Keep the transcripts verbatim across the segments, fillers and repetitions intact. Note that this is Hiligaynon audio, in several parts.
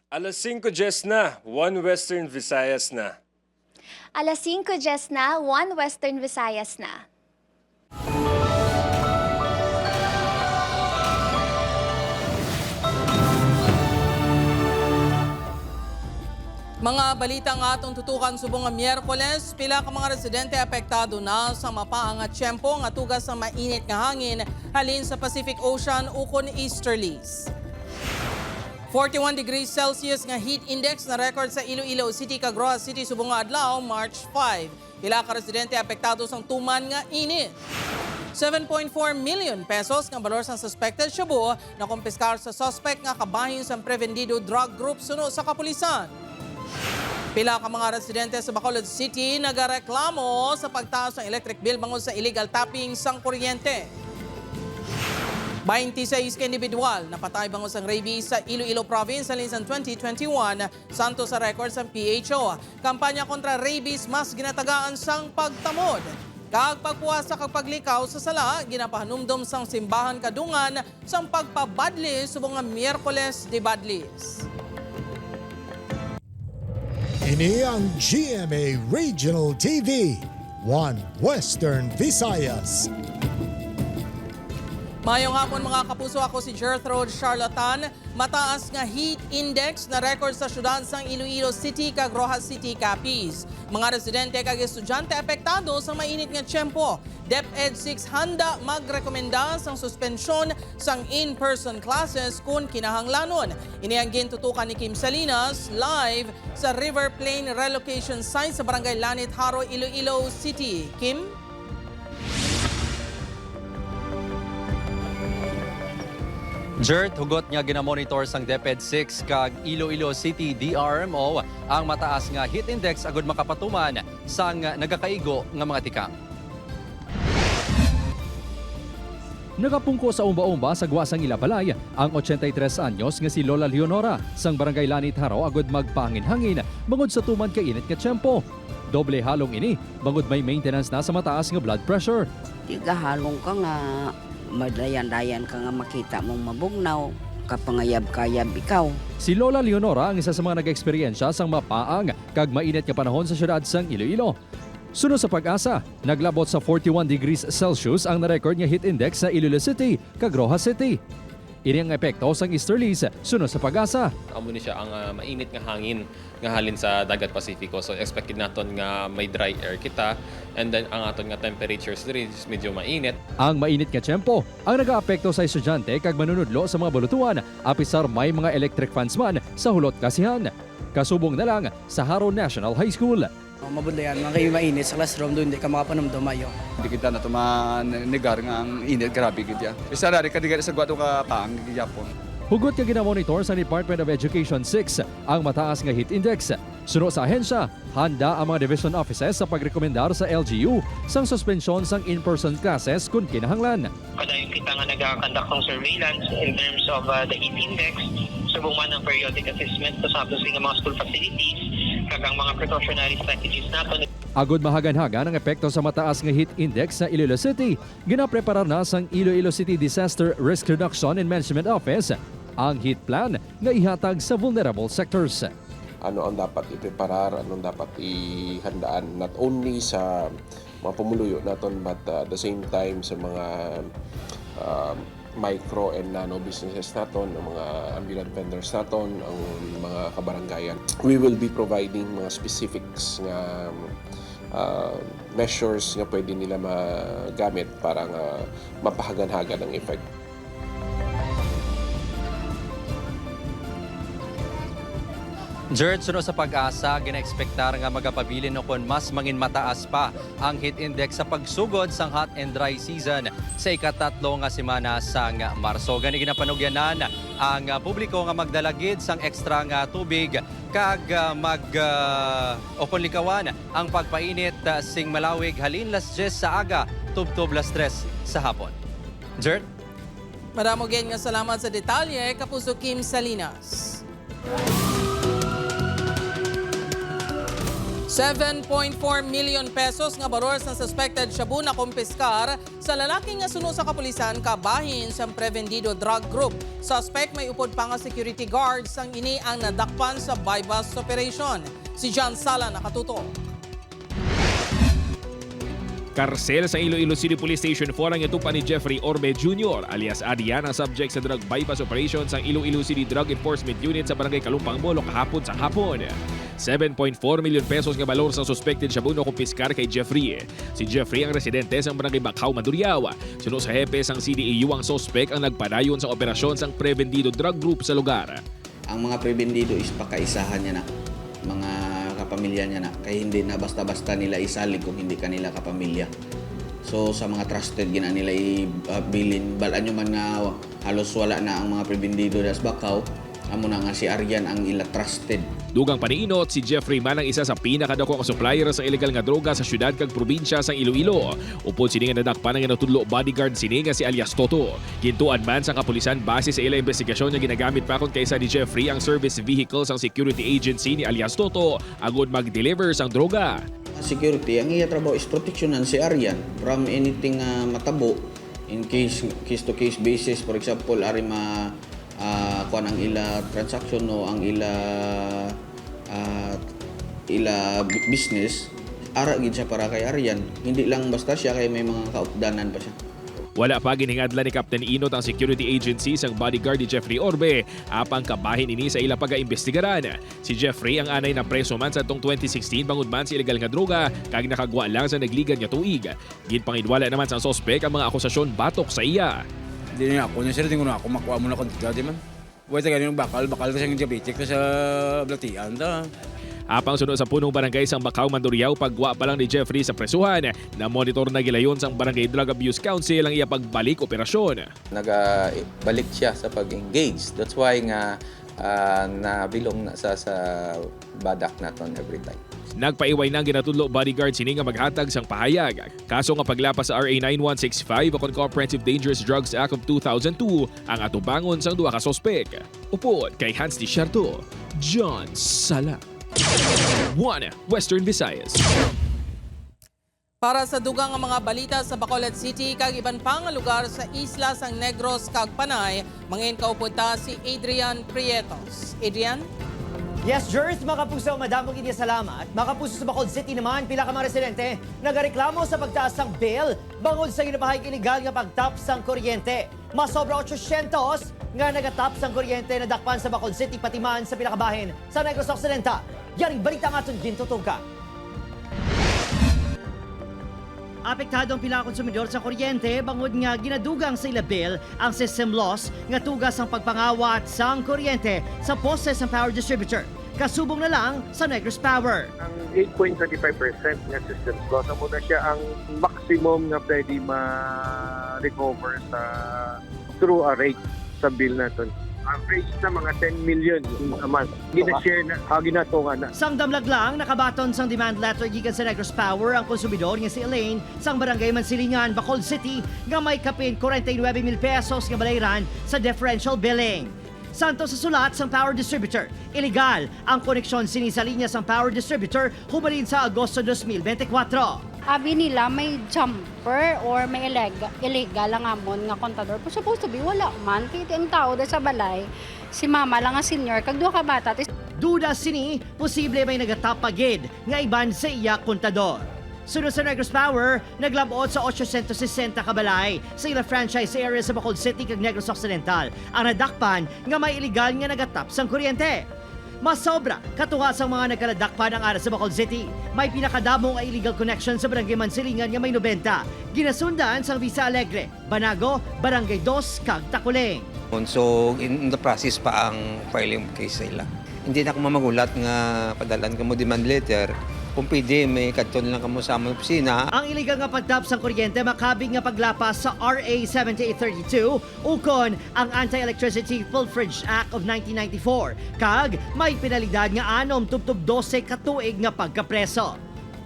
Alas singko diyes na, One Western Visayas na. Alas singko diyes na, One Western Visayas na. Mga balita nga atong tutukan subong nga Miyerkules, pila ka mga residente apektado na sa mapaang nga tiyempo nga tuga sang mainit nga hangin halin sa Pacific Ocean ukon easterlies. Forty-one degrees Celsius nga heat index na record sa Iloilo City kag Roxas City subong nga adlaw, March five. Pila ka residente apektado sang tuman nga init. Seven point four million pesos nga balor sang suspected shabu nakumpiskar sa suspect nga kabahin sang Prevendido Drug Group suno sa kapulisan. Pila ka mga residente sa Bacolod City nagareklamo sa pagtaas sang electric bill bangod sa illegal tapping sang kuryente. Twenty-six ka individual napatay bangod sang rabies sa Iloilo Province halin sang twenty twenty-one, santo sa record sang P H O. Kampanya kontra rabies mas ginatagaan sang pagtamod kag pagpuasa kag paglikaw sa sala ginapahanumdom sang simbahan kadungan sang pagpabadli subong nga Miyerkules de Badlis. Ini ang G M A Regional T V, One Western Visayas. Mayong hapon, mga kapuso, ako si Gertrude Charlatan. Mataas nga heat index na record sa siyudad sang Iloilo City kag Roxas City, Capiz. Mga residente kag estudyante apektado sa mainit nga tiyempo. DepEd six handa magrekomenda sang suspensyon sang in-person classes kon kinahanglanon. Ini ang gintutukan ni Kim Salinas live sa River Plain Relocation Site sa Barangay Lanit Jaro, Iloilo City. Kim? Jert, hugot nga ginamonitor sang DepEd six kag Iloilo City D R M O ang mataas nga heat index agud makapatuman sang nagakaigo nga mga tikang. Nagapungko sa umba-umba sa gwa sang ila balay ang ochenta y tres anyos nga si Lola Leonora sang Barangay Lanit Jaro agud magpahangin-hangin bangod sa tuman ka init nga tiyempo. Doble halong ini bangod may maintenance na sa mataas nga blood pressure. Di gahalong ka nga madayan-dayan ka nga makita mong mabugnaw, kapangayab-kayab ikaw. Si Lola Leonora ang isa sa mga nag-eksperyensya sang mapaang kag mainit nga panahon sa siyudad sang Iloilo. Suno sa PAGASA, naglabot sa forty-one degrees Celsius ang na-record nga heat index sa Iloilo City kag Roxas City. Ini ang epekto sang easterlies, suno sa PAGASA. Amo ni siya ang, ah, mainit nga hangin nga halin sa Dagat Pasifiko. So, expected naton nga may dry air kita. And then, ang aton nga temperatures diri is medyo mainit. Ang mainit nga tiyempo ang nagaapekto sa estudyante kag manunudlo sa mga bulutuan, apisar may mga electric fans man sa hulot kasihan. Kasubong na lang sa Jaro National High School. Oh, mabudlayan man kay mainit sa classroom, doon di ka makapanumdom ayo. Di kita na to manigar nga ang init, grabe gid ya. Isa na rin, kadiga sa gwato ka paang gihapon. Hugot nga ginamonitor sa Department of Education six ang mataas nga heat index. Suno sa ahensya, handa ang mga division offices sa pagrekomendar sa L G U sang suspensyon sang in-person classes kon kinahanglan. Padayon kita nga nagakandak sang surveillance in terms of, ah, the heat index, subong man ang periodic assessment sa aton sini nga mga school facilities, kag ang mga precautionary strategies naton. Agud mahaganhagan ang epekto sa mataas nga heat index sa Iloilo City, ginapreparar na sang Iloilo City Disaster Risk Reduction and Management Office ang heat plan nga ihatag sa vulnerable sectors. Ano ang dapat ipreparar, anong dapat ihandaan, not only sa mga pumuluyo naton, but, uh, at the same time sa mga, uh, micro and nano businesses naton, ang mga ambulant vendors naton, ang mga kabarangayan. We will be providing mga specifics nga, uh, measures nga pwede nila magamit para nga mapahaganhagan ang effect. Jert, suno sa PAGASA, ginaekspektar nga magapabilin ukon mas mangin mataas pa ang heat index sa pagsugod sang hot and dry season sa ikatatlo nga semana sang Marso. Gani, ginapanugyanan ang, ah, publiko nga magdala gid sang ekstra nga tubig kag, ah, mag, ah, ukon likawan ang pagpainit, ah, sing malawig halin las diyes sa aga tubtob las tres sa hapon. Jert? Madamo gid nga salamat sa detalye, Kapuso Kim Salinas. Seven point four million pesos nga balor sang suspected shabu nakumpiskar sa lalaki nga suno sa kapulisan kabahin sang Prevendido Drug Group. Suspect may upod pa nga security guard, sang ini ang nadakpan sa buy-bust operation. Si John Sala nakatutok. Karsel sa Iloilo City Police Station four ang ginatupa ni Jeffrey Orbe Junior alias Adrian, ang subject sa drug buy-bust operation sang Iloilo City Drug Enforcement Unit sa Barangay Kalumpang, Molo kahapon sang hapon. Seven point four million pesos nga balor sang suspected shabu nakumpiskar kay Jeffrey. Si Jeffrey ang residente sang Barangay Bacau, Mandurriao. Suno sa hepe sang C D E U, ang suspek ang nagpadayon sa operasyon sang Prevendido Drug Group sa lugar. Ang mga prebendido is pakaisahan niya na, mga kapamilya niya na, kay hindi na basta-basta nila isalig kung hindi kanila kapamilya. So sa mga trusted gina nila ibilin, bal-an nyo man nga halos wala na ang mga prebendido das Bacau, amo na nga si Aryan ang ila trusted. Dugang paniinot, si Jeffrey man ang isa sa pinakadako nga supplier sa illegal nga droga sa syudad kag probinsya sang Iloilo. Upod sini nga nadakpan ang ginatudlo bodyguard sini nga si alias Toto. Gintuan man sa kapulisan base sa ila investigasyon nga ginagamit pa kon kaisa ni Jeffrey ang service vehicle sang security agency ni alias Toto agud mag-deliver sang droga. Security, ang iya trabaho is proteksyonan si Aryan from anything nga matabo in case case to case basis, for example, ari ma ah, kuan ang ila transaction, no, ang ila ah, ila bi- business, ara gid siya para kay Aryan. Hindi lang basta siya kay may mga kaupdanan pa siya. Wala pa ginhingadlan ni Captain Inot ang security agency sang bodyguard ni Jeffrey Orbe, apang kabahin ini sa ila pagaimbestigaran. Si Jeffrey ang anay napreso man sa tong twenty sixteen bangod man sa illegal nga droga kag nakagwa lang sa nagligan nga tuig. Ginpanginwala naman sang suspek ang mga akusasyon batok sa iya. Di na ako na sir, di ko na ako makuha mo na kantidad di man. Wala tayo ganyan bakal, bakal kasi ang diabetic na sa balatian ta. Apang suno sa punong barangay sang Bacau, Mandurriao, pagwa pa lang ni Jeffrey sa presuhan, na monitor na gilayon sang Barangay Drug Abuse Council ang iya pagbalik operasyon. Nagabalik siya sa pag-engage. That's why nga ah, nabilong na sa sa badak naton every time. Nagpaiway na ang ginatudlo bodyguard sini nga maghatag sang pahayag. Kaso nga paglapas sa R A nine one six five ukon Comprehensive Dangerous Drugs Act of two thousand two ang atubangon sang duha ka suspek. Upod kay Hans Desierto, John Sala. One Western Visayas. Para sa dugang nga mga balita sa Bacolod City kag iban pa nga lugar sa isla sang Negros kag Panay, mangin kaupod ta si Adrian Prietos. Adrian? Yes, Jers, mga kapuso, madamo gid nga salamat. Mga kapuso, sa Bacolod City naman, pila ka mga residente nagareklamo sa pagtaas sang bill bangod sa ginapahayag illegal nga pagtap sang kuryente. Masobra ochocientos nga nagatap sang kuryente nadakpan sa Bacolod City, pati man sa pila ka bahin sa Negros Occidental. Yaring balita ang aton gintutukan. Apektado ang pila ka konsumidor sa kuryente bangod nga ginadugang sa ila bill ang system loss nga tuga sang pagpangawat sang kuryente sa poste sang power distributor, kasubong na lang sa Negros Power. Ang eight point twenty-five percent nga system loss, amo na siya ang maximum nga pwede ma-recover sa through a rate sa bill naton. Average na mga ten million a month. Gina-share na, ah, ginatunga na. Sang damlag lang, nakabaton sang demand letter gikan sa Negros Power ang konsumidor nga si Elaine sang Barangay Mansilingan, Bacolod City, nga may kapin forty-nine mil pesos nga balayran sa differential billing. Santo sa sulat sang power distributor, iligal ang koneksyon sini sa linya sang power distributor hubalin sa Agosto dos mil bente kwatro. Abi nila may jumper or may ileg- illegal ang amon nga kontador. Pero supposed to be, wala man. Kaya ang tao da sa balay, si mama lang nga senior, kag duha ka bata. Tis- Duda sini, posible may nagatap pa gid nga iban sa iya kontador. Sunod sa Negros Power, naglabot sa ochocientos sesenta ka balay sa ila franchise area sa Bacolod City kag Negros Occidental ang nadakpan nga may iligal nga nagatap sang kuryente. Masobra, katuha sang mga nagkaladakpan ang ara sa Bacolod City. May pinakadamo nga illegal connection sa Barangay Mansilingan nga may nobenta, ginasundan sang Vista Alegre, Banago, Barangay Dos, kag Taculing. So, in the process pa ang filing of case sa ila. Hindi na ako mamagulat nga padalan kamo demand letter kung pwede may kadto na lang kamo sa among opisina. Ang illegal nga pagtap sang kuryente makabig nga paglapas sa R A seventy-eight thirty-two ukon ang Anti-Electricity Full-Fledged Act of nineteen ninety-four, kag may penalidad nga anom tubtob dose ka tuig nga pagkapreso.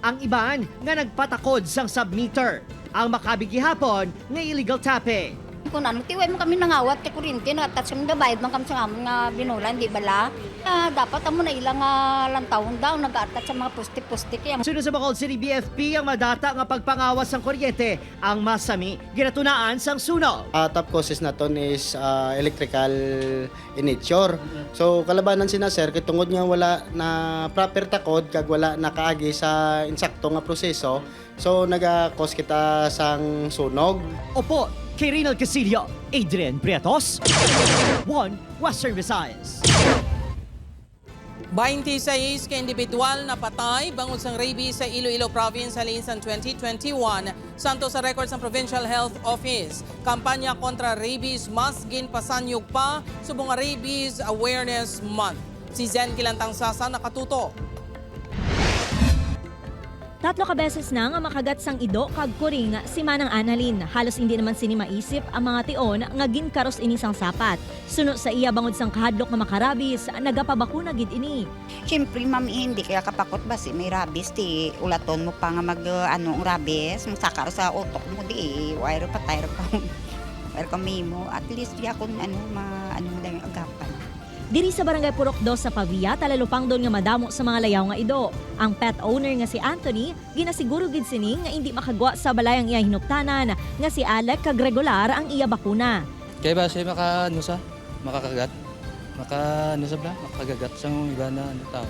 Ang iban nga nagpatakod sang sub-meter ang makabig gihapon nga illegal tapping. Kung ano, tiway man kami nangawat kay kuryente, nakatas kami, gabayad man kami sa amon nga binulan, di bala? Ah, dapat amo na ila nga lantawon daw, nag-aatat sa mga poste-poste kaya. Suno sa Bacolod City B F P, ang madata nga pagpangawas sang kuryente ang masami ginatunaan sang sunog. Ah, top causes naton is, ah, electrical in nature. So, kalabanan sina, sir, kay tungod nga wala na proper takod kag wala nakaagi sa insakto nga proseso, so naga-cause kita sang sunog. Opo, kay Reynald Castillo, Adrian Prietos, One Western Visayas. Baynte sais ka indibidwal napatay bangod sang rabies sa Iloilo Province halin sang twenty twenty-one, santo sa record sang Provincial Health Office. Kampanya kontra rabies mas ginpasanyog pa subong nga Rabies Awareness Month. Si Zen Kilantang Sasa nakatuto. Tatlo ka beses na nga makagat sang ido kag kuring si Manang Annalyn. Halos indi naman sini maisip ang mga tion nga ginkaros ini sang sapat. Suno sa iya, bangod sang kahadlok nga makarabis, nagapabakuna gid ini. Siyempre, ma'am, eh, hindi kaya kapakot ba si may rabies, ti ulaton mo pa nga mag, uh, ano, ang rabies, magsaka ra sa utok mo, di, eh, why ra patay ra ka, why ra ka mimo. At least, di ako, ano, ma, ano mo dahil agapan. Diri sa Barangay Purok Dos sa Pavia, talalupangdon nga madamo sa mga layaw nga ido. Ang pet owner nga si Anthony, ginasiguro gid sini nga indi makagwa sa balay ang iya hinuptanan nga si Alec kag regular ang iya bakuna. Kay basi maka, ano sa, makakagat, maka, ano sa bla, makagagat sang iba na, ano, tao.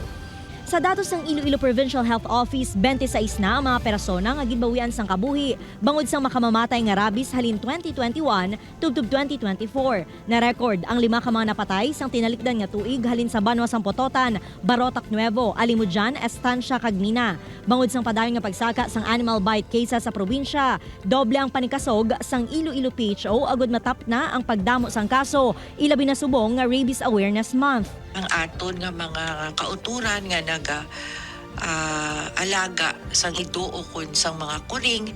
Sa datos sang Iloilo Provincial Health Office, twenty-six na ang mga persona nga ginbawian sang kabuhi bangod sang makamamatay nga rabies halin twenty twenty-one tubtob twenty twenty-four. Na-record ang lima ka mga napatay sang tinalikdan nga tuig halin sa banwa sang Pototan, Barotac Nuevo, Alimodian, Estancia, kag Mina. Bangod sang padayon nga pagsaka sang animal bite cases sa probinsya, doble ang panikasog sang Iloilo P H O agud matapna ang pagdamo sang kaso, ilabi na subong nga Rabies Awareness Month. Ang aton nga mga kauturan nga naga, ah, alaga sang ido ukon sang mga kuring,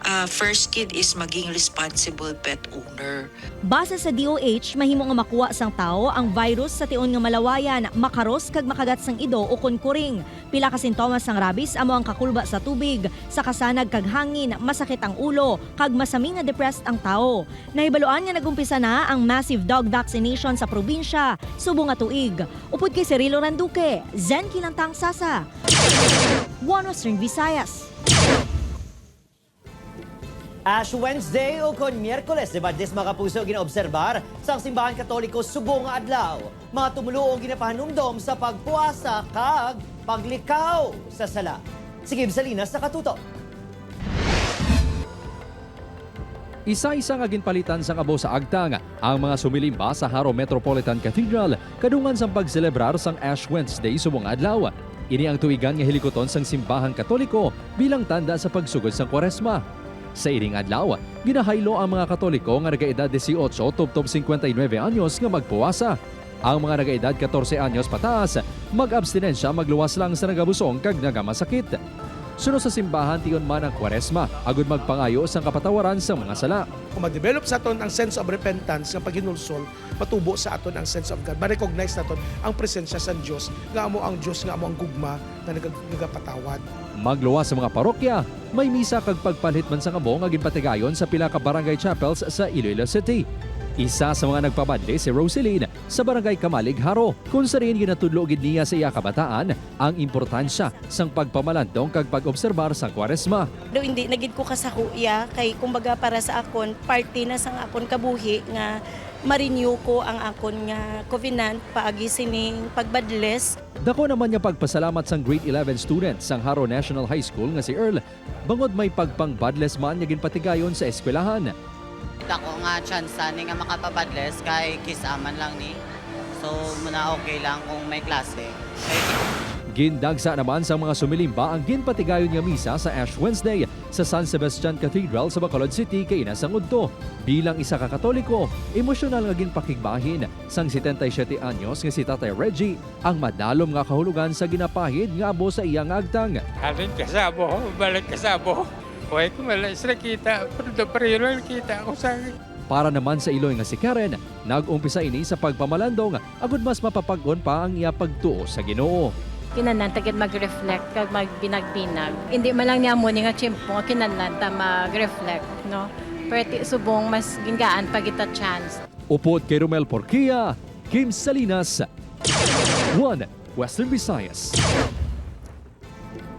ah, first gid is maging responsible pet owner. Base sa D O H, mahimo nga makuha sang tawo ang virus sa tion nga malawayan, makaros kag makagat sang ido ukon kuring. Pila ka sintomas sang rabies amo ang kakulba sa tubig, sa kasanag kag hangin, masakit ang ulo, kag masami nga depressed ang tawo. Nahibaluan nga nag-umpisa na ang massive dog vaccination sa probinsya subong nga tuig. Upod kay Cirilo Randuque, Zen Kinantang Sasa, One Western Visayas. Ash Wednesday ukon Miyerkules de Badlis, mga kapuso, ginaobserbar sang Simbahan Katoliko subong nga adlaw. Mga tumoluo ang ginapahanumdom sa pagpuasa kag paglikaw sa sala. Si Gib Salinas nakatutok. Isa-isa nga ginpalitan sang abo sa agtang ang mga sumilimba sa Jaro Metropolitan Cathedral kadungan sang pagselebrar sang Ash Wednesday subong nga adlaw. Ini ang tuigan nga hilikuton sang simbahang Katoliko bilang tanda sa pagsugod sang Kwaresma. Sa ining adlaw, ginahaylo ang mga Katoliko nga nagaedad dieciocho tubtob cincuenta y nueve anyos nga magpuasa. Ang mga nagaedad catorce anyos pataas, mag-abstinensya, magluwas lang sa nagabusong kag nagamasakit. Suno sa simbahan, tion man ang Kwaresma agud magpangayo sang kapatawaran sa mga sala. Kung ma-develop sa aton ang sense of repentance nga paghinulsol, matubo sa aton ang sense of God. Ma-recognize naton ang presensya sang Dios, nga amo ang Dios, nga amo ang gugma nga nagag-, nagapatawad. Magluwas sa mga parokya, may misa kag pagpalhit man sang abo nga ginpatigayon sa pila ka barangay chapels sa Iloilo City. Isa sa mga nagpabadli si Roseline sa Barangay Camalig, Jaro, kung sa diin ginatudlo gid niya sa iya kabataan ang importansya sang pagpamalandong kag pag-obserbar sang Kwaresma. Daw hindi na gid ko kasahuya kay, kumbaga, para sa akon, parte na sang akon kabuhi nga ma-renew ko ang akon nga covenant paagi sining pagbadles. Dako naman nga pagpasalamat sang grade eleven student sang Jaro National High School nga si Earl bangod may pagpangbadles man nga ginpatigayon sa eskwelahan. Dako nga tsansa ni nga makapabadles kay kis-a man lang ni. So, muna okay lang kung may klase. Gindagsa naman sang mga sumilimba ang ginpatigayon nga misa sa Ash Wednesday sa San Sebastian Cathedral sa Bacolod City kaina sang udto. Bilang isa ka Katoliko, emosyonal nga ginpakigbahin sang setenta y siete anyos nga si Tatay Reggie ang madalom nga kahulogan sa ginapahid nga abo sa iya nga agtang. Halin ka sa abo, balik ka sa abo. Way ko man lang sila kita, pero do pareho lang kita ako sa Para naman sa iloy nga si Karen, nag-umpisa ini sa pagpamalandong agud mas mapapag-on pa ang iya pagtuo sa Ginoo. Kinahanglan ta gid mag-reflect kag magbinag-binag. Hindi man lang ni amo ni nga tiyempo nga kinahanglan ta mag-reflect, no? Pero ti subong mas gingaan pa kita chance. Upod kay Romel Porquia, Kim Salinas, One Western Visayas.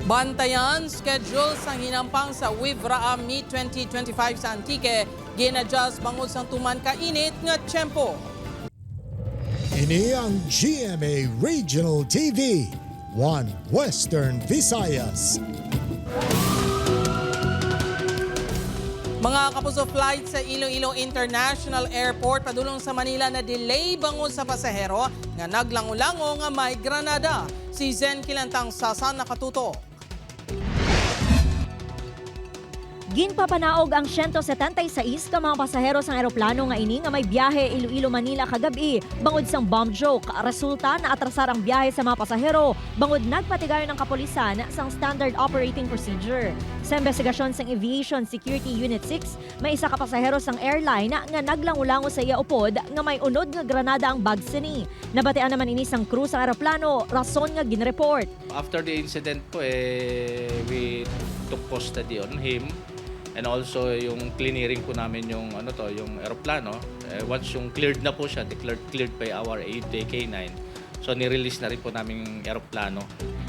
Bantayan, schedule sang hinampang sa WVRAA Meet twenty twenty-five sa Antique, gin-adjust bangod sang tuman ka init nga tiyempo. Ini ang G M A Regional T V, One Western Visayas. Mga kapuso, flight sa Iloilo International Airport padulong sa Manila na delay bangod sa pasahero nga naglango-lango nga may granada. Si Zen Kilantang Sasa nakatutok. Ginpapanaog ang siyento setenta y seis ka mga pasahero sang eroplano nga ini nga may biyahe Iloilo-Manila kagab-i bangod sang bomb joke. Resulta, naatrasar ang biyahe sa mga pasahero bangod nagpatigayon ang kapulisan sang standard operating procedure. Sa imbestigasyon sang Aviation Security Unit six, may isa ka pasahero sang airline nga naglangulango sa iya upod nga may unod nga granada ang bag sini. Nabatian naman ini sang crew sang eroplano, rason nga ginreport. After the incident po, eh, we took custody on him. And also, yung clearing po namin yung, ano to, yung eroplano. Eh, once yung cleared na po siya, declared cleared by our A T K nine. So, nirelease na rin po namin yung eroplano.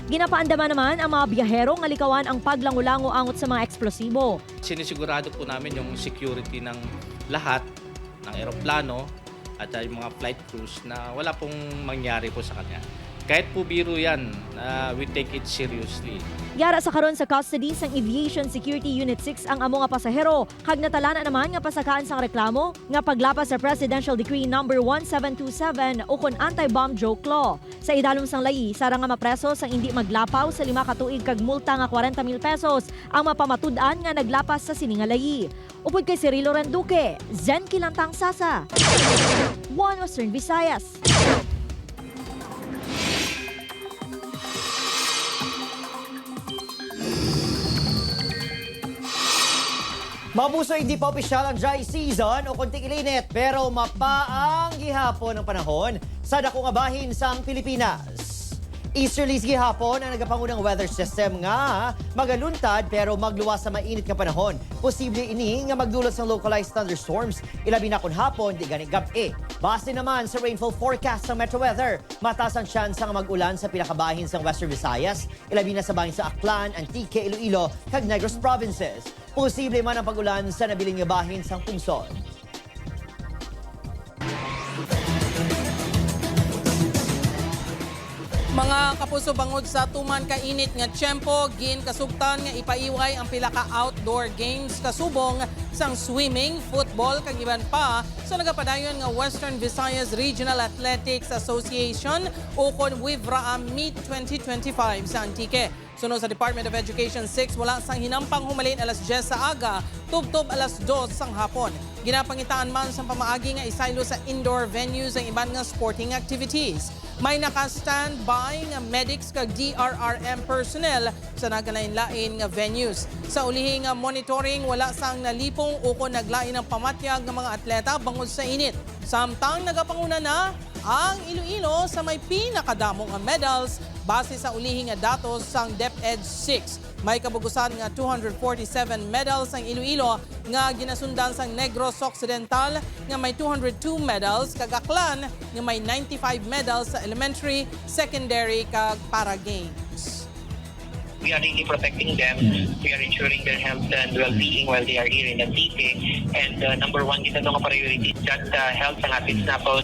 Ginapaandama naman ang mga biyahero nga likawan ang paglangulango angot sa mga eksplosibo. Sinisigurado po namin yung security ng lahat ng eroplano at uh, yung mga flight crews na wala pong mangyari po sa kanya. Kahit po biro yan, uh, we take it seriously. Yara sa karon sa custody sang Aviation Security Unit six ang amo nga pasahero, kag natalana naman nga pasakaan sang reklamo nga paglapas sa Presidential Decree number one seven two seven ukon Anti-Bomb Joke Law. Sa idalom sang layi, sarang nga mapreso sang indi maglapaw sa lima ka tuig kag multa nga kwarenta mil pesos ang mapamatud-an nga naglapas sa sini nga layi. Upod kay Cirilo Randuque, Zen Kilantang Sasa, One Western Visayas. Mga puso, hindi pa opisyal ang dry season o kung tig-ilinit, pero mapaang gihapon ang panahon sa dako nga bahin sang Pilipinas. Easterlies gihapon ang nagapangunang weather system nga magaluntad pero magluwas sa mainit nga panahon. Posible ini nga magdulot sang localized thunderstorms, ilabi na kon hapon, di gani gab-i. Base naman sa rainfall forecast sang Metro Weather, mataas ang tsansa nga mag-ulan sa pinakabahin sang Western Visayas, ilabi na sa bahin sa Aklan, Antique, Iloilo, kag Negros Provinces. Posible man ang pag-ulan sa nabilin nga bahin sang pungsod. Mga kapuso, bangod sa tuman ka init nga tiyempo, ginkasugtan nga ipaiway ang pila ka outdoor games kasubong sang swimming, football, kag iban pa sa nagapadayon nga Western Visayas Regional Athletics Association ukon WVRAA Meet twenty twenty-five sa Antique. Suno sa Department of Education six, wala sang hinampang humalin alas diyes sa aga tubtob alas dos sang hapon. Ginapangitaan man sang pamaagi nga isaylo sa indoor venues ang iban nga sporting activities. May naka-standby nga medics kag D R R M personnel sa nagalain-lain nga venues. Sa ulihi nga monitoring, wala sang nalipong ukon naglain ang pamatyag nga mga atleta bangod sa init. Samtang nagapanguna na ang Iloilo sa may pinakadamo nga medals base sa ulihi nga datos sang DepEd six. May kabugusan nga two hundred forty-seven medals ang Iloilo nga ginasundan sang Negros Occidental nga may two hundred two medals kag Aklan nga may ninety-five medals sa elementary, secondary kag para games. We are really protecting them. We are ensuring their health and well-being while they are here in Antique. And uh, number one, kita nga priority that uh, health ang ating snapo.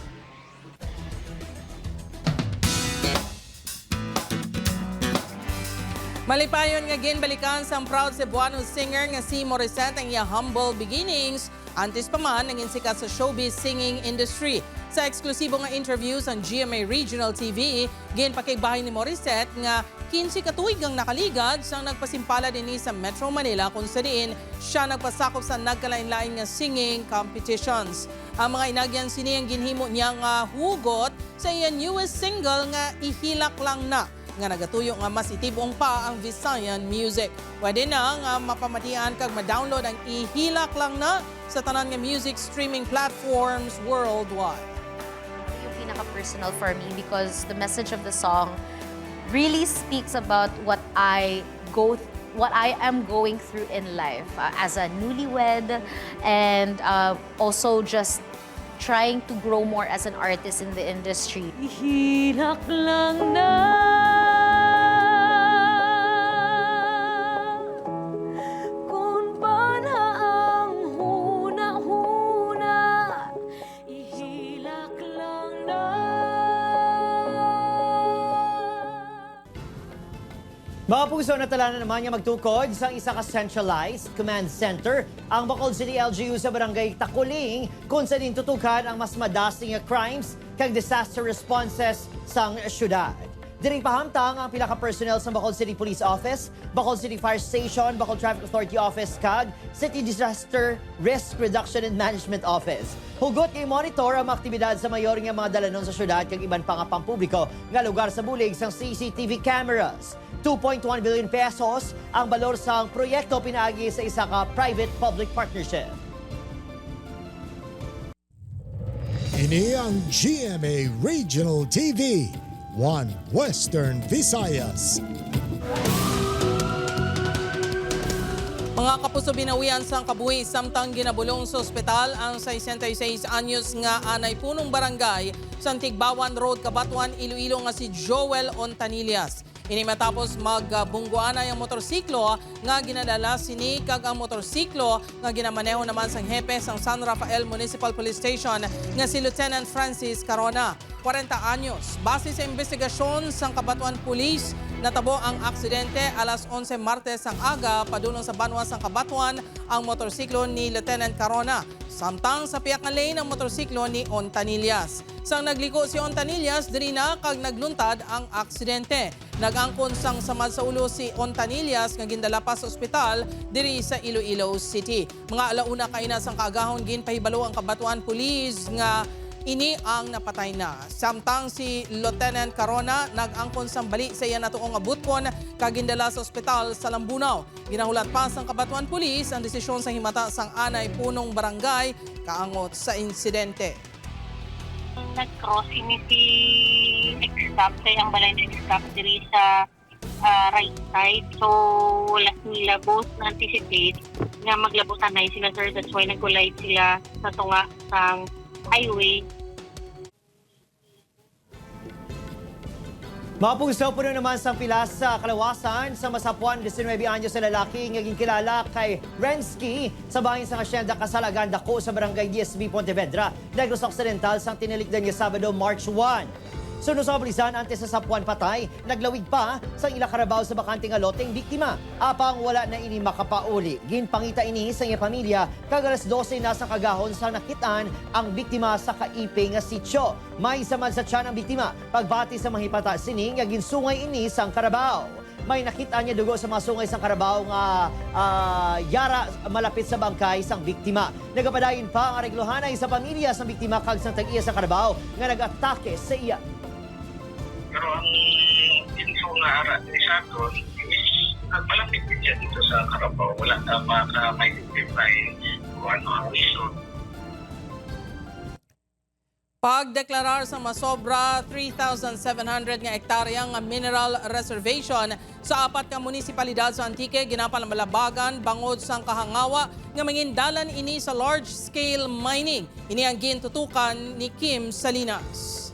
Malipayon nga ginbalikan sang proud Cebuano singer nga si Morissette ang iya humble beginnings. Antes pa man, nangin sikat sa showbiz singing industry. Sa eksklusibo nga interview sang G M A Regional T V, ginpakigbahin ni Morissette nga quince ka tuig ang nakaligad sang nagpasimpalad ini sa Metro Manila, kung sa diin siya nagpasakop sa nagkalainlain nga singing competitions. Ang mga inagyan sini ang ginhimo niya nga hugot sa iya newest single nga Ihilak Lang Na, nga nagatuyo nga mas itib-ong pa ang Visayan music. Pwede na nga mapamatian kag ma-download ang Ihilak Lang Na sa tanan nga music streaming platforms worldwide. Yung pinaka-personal for me because the message of the song really speaks about what I go th- what I am going through in life, uh, as a newlywed, and uh, also just trying to grow more as an artist in the industry. Ihilak lang na kung banha ang hunahuna. Ihilak lang na. Mga puso, natalanan naman nga magtukod sa isa ka centralized command center ang Bacolod City L G U sa Barangay Taculing, kung sa din tutukan ang mas madasig nga crimes kag disaster responses sang syudad. Diri pahamtang ang pila ka personnel sa Bacolod City Police Office, Bacolod City Fire Station, Bacolod Traffic Authority Office, kag City Disaster Risk Reduction and Management Office. Hugot nga i-monitor ang mga aktibidad sa mayor nga mga dalanon sa syudad kag iban pa nga pampubliko nga lugar sa bulig sang C C T V cameras. Two point one billion pesos ang balor sang proyekto pinaagi sa isa ka private-public partnership. Ini ang G M A Regional T V, One Western Visayas. Mga kapuso, binawian sang kabuhi samtang ginabulong sa ospital ang sesenta y seis anyos nga anay punong barangay sa Antigbawan Road, Cabatuan, Iloilo nga si Joel Ontanillas. Ini matapos magbungguanay ang motorsiklo nga ginadala sini kag ang motorsiklo nga ginamaneho naman sang hepe sang San Rafael Municipal Police Station nga si Lieutenant Francis Carona, kwarenta anyos. Base sa imbestigasyon sang Cabatuan Police, natabo ang aksidente alas onse Martes sang aga padulong sa banwa sang Cabatuan ang motorsiklo ni Lieutenant Carona, samtang sa pihak nga lane ang motorsiklo ni Ontanillas. Sang nagliko si Ontanillas, diri na kag nagluntad ang aksidente. Nag-angkon sang samad sa ulo si Ontanillas nga gindala pa sa ospital diri sa Iloilo City. Mga ala una kaina sang kaagahon, ginpahibalo ang Cabatuan Police nga ini ang napatay na. Samtang si Lieutenant Carona nag-angkon sang bali sa iya natuo nga butkon kag gindala sa ospital sa Lambunao. Ginahulat pa sang Cabatuan Police ang desisyon sa himata sang anay punong barangay kaangot sa insidente. Nag-cross ini si X-Stop, kay ang balay ni X-Stop diri sa, ah, right side. So, wala nila both na-anticipate nga maglabutanay sila, sir. That's why nag-collide sila sa tunga sang highway. Mga puso, puno naman sang pilas sa kalawasan sa masapuan diecinuebe anyos na lalaki nga ginkilala kay Rensky sa bahin sang Hacienda Casalagan Dako sa Barangay dies B, Pontevedra, Negros Occidental, sang tinilikdan nga Sabado, March one. Suno sa kapulisan, antes sa sapuan patay, naglawig pa sa ila karabaw sa bakante nga lote ang biktima. Apang wala na ini makapauli. Ginpangita ini sa iya pamilya kag alas dose na sa kagahon sa nakit-an ang biktima sa kaipe nga sitio. May samad sa tiyan ang biktima, pagbati sa mahipata sini nga ginsungay ini sang karabaw. May nakit-an nga dugo sa mga sungay sang karabaw nga, ah, yara malapit sa bangkay sang biktima. Nagapadayon pa ang areglohanay sa pamilya sang biktima kag sang tag-iya sang karabaw nga nag-atake sa iya. Pero ang info nga ara ni sa aton is nagpalapit din siya dito sa karabaw. Wala na maka-identify kung ano ang reason. Pagdeklarar sa masobra three thousand seven hundred nga ektarya nga mineral reservation sa apat ka munisipalidad sa Antique ginapalabagan bangod sang kahangawa nga mangindalan ini sa large-scale mining. Ini ang gintutukan ni Kim Salinas.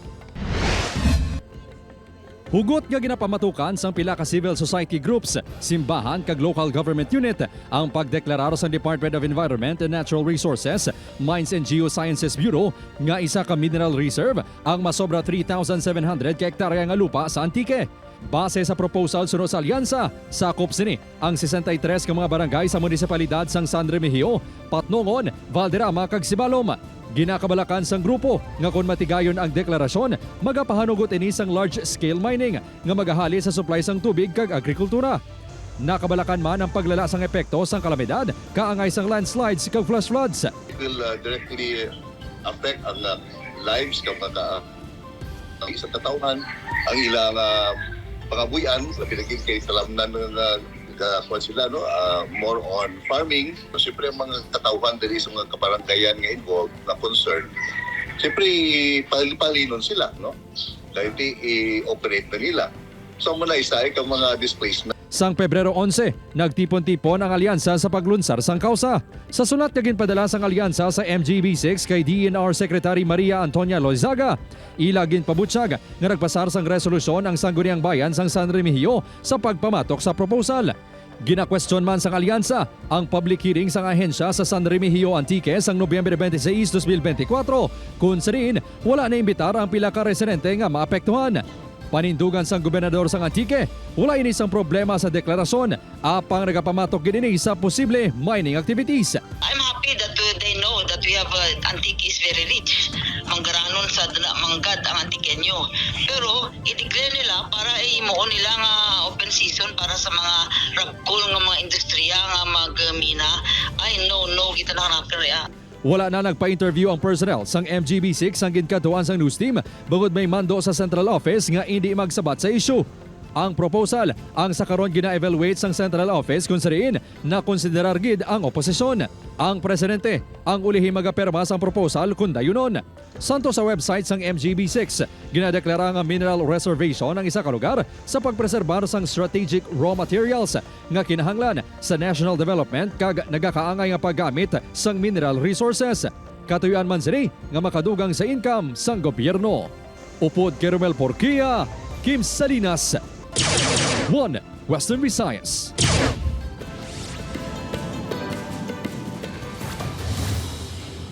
Hugot nga ginapamatukan sang pila ka civil society groups, simbahan kag local government unit ang pagdeklarar sang Department of Environment and Natural Resources, Mines and Geosciences Bureau nga isa ka mineral reserve ang masobra three thousand seven hundred ka ektarya nga lupa sa Antique. Base sa proposal suno sa alyansa, sakop sini ang sesenta y tres ka mga barangay sa munisipalidad sang San Remigio, Patnongon, Valderrama, kag Sibalom. Ginakabalakan sang grupo nga kon matigayon ang deklarasyon, magapahanugot ini sang large-scale mining nga magahali sa supply sang tubig kag agrikultura. Nakabalakan man ang paglala sang epekto sang kalamidad, kaangay sang landslides kag flash floods. It will, uh, directly affect ang, uh, lives kag mga ka-, ang sa katawhan, ang ilang, uh, pangabuhian, labi na gid kay talamnan nga, uh, kuwan sila, no, uh, more on farming. So, siyempre, ang mga katawhan diri sa mga kabaranggayan nga involved, na concerned, siyempre, pahal-, pahalinon sila, no? Dahil i-operate na nila. So, muna isa ay kang mga displacement. Sang Pebrero onse, nagtipon-tipon ang alyansa sa paglunsar sang kawsa. Sa sulat nga ginpadala sang alyansa sa M G B six kay D E N R Secretary Maria Antonia Loizaga, ila ginpabutyag nga nagpasar sang resolusyon ang Sangguniang Bayan sang San Remigio sa pagpamatok sa proposal. Ginakwestiyon man sang alyansa ang public hearing sang ahensya sa San Remigio, Antique sang Nobyembre twenty-six, twenty twenty-four, kun sa diin wala naimbitar ang pila ka residente nga maapektuhan. Panindugan sang gobernador sang Antique, wala ini sang problema sa deklarasyon, apang nagapamatok gid ini sa posible mining activities. I'm happy that we, they know that we have, uh, Antique is very rich. Manggaranon sa dana manggad ang Antiqueño. Pero i-declare nila para imuon nila nga open season para sa mga rabkol nga mga industriya nga magmina. Ay, no, no, kita na karakter ya. Wala na nagpa-interview ang personnel sang M G B six sang ginkadtuan sang news team, bangod may mando sa central office nga indi magsabat sa issue. Ang proposal ang sa karon gina-evaluate sang central office, kun sa diin nakonsiderar gid ang oposisyon. Ang presidente ang ulihi magapirma sang proposal kun dayunon. Santo sa website sang M G B six, ginadeklara nga mineral reservation ang isa ka lugar sa pagpreserbar sang strategic raw materials nga kinahanglan sa national development kag nagakaangay nga paggamit sang mineral resources. Katuyoan man sini nga makadugang sa income sang gobyerno. Upod kay Romel Porquia, Kim Salinas, One Western Visayas.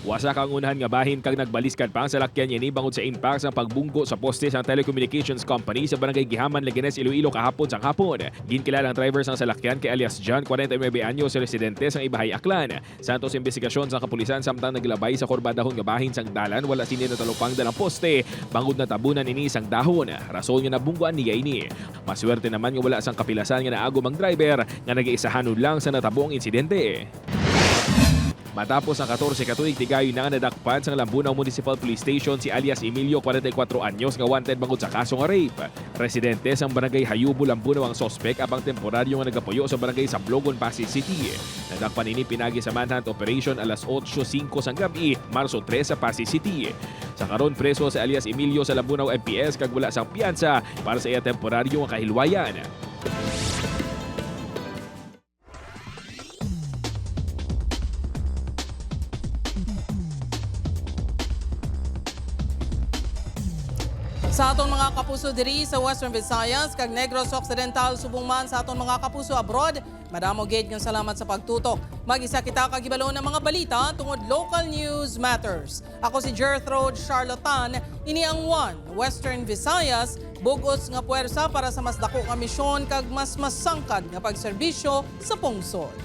Wasa ka ang unahan nga bahin kag nagbaliskad pa ang salakyan niini bangod sa impact sang pagbunggo sa poste sang telecommunications company sa barangay Gihaman, Leganes, Iloilo kahapon sang hapon. Ginkilala ang driver sang salakyan kay alias John, kwarenta y nuebe anyos, residente sang Ibahay, Aklan. Santos imbestigasyon sa kapulisan, samtang naglabay sa kurbadahon nga bahin sang dalan, wala sini natalupangdan ang poste bangod natabunan ini sang dahon, rason nga nabungguan niya ini. Maswerte naman nga wala sang kapilasan nga naagom ang driver nga nagaisahanon lang sa natabo ang insidente. Matapos ang katorse ka tuig, tigayon na nga nadakpan sang Lambunao Municipal Police Station si alias Emilio, kwarenta y kuwatro anyos, nga wanted bangod sa kaso nga rape. Residente sang Barangay Hayubo, Lambunao ang suspek, apang temporaryo nga nagapuyo sa Barangay Sablogon, Passi City. Nadakpan ini pinagi sa manhunt operation alas otso singko sang gab-i, Marso tres, sa Passi City. Sa karon, preso si alias Emilio sa Lambunao M P S kag wala sang piyansa para sa iya temporaryo nga kahilwayan. Sa aton mga kapuso diri sa Western Visayas kag Negros Occidental, subong man sa aton mga kapuso abroad, madamo gid nga salamat sa pagtutok. Mag-isa kita kag hibalo ang mga balita tungod local news matters. Ako si Gertrude Charlotan, ini ang One Western Visayas, bug-os nga puwersa para sa mas dako nga misyon kag mas masangkad nga pagserbisyo sa pungsod.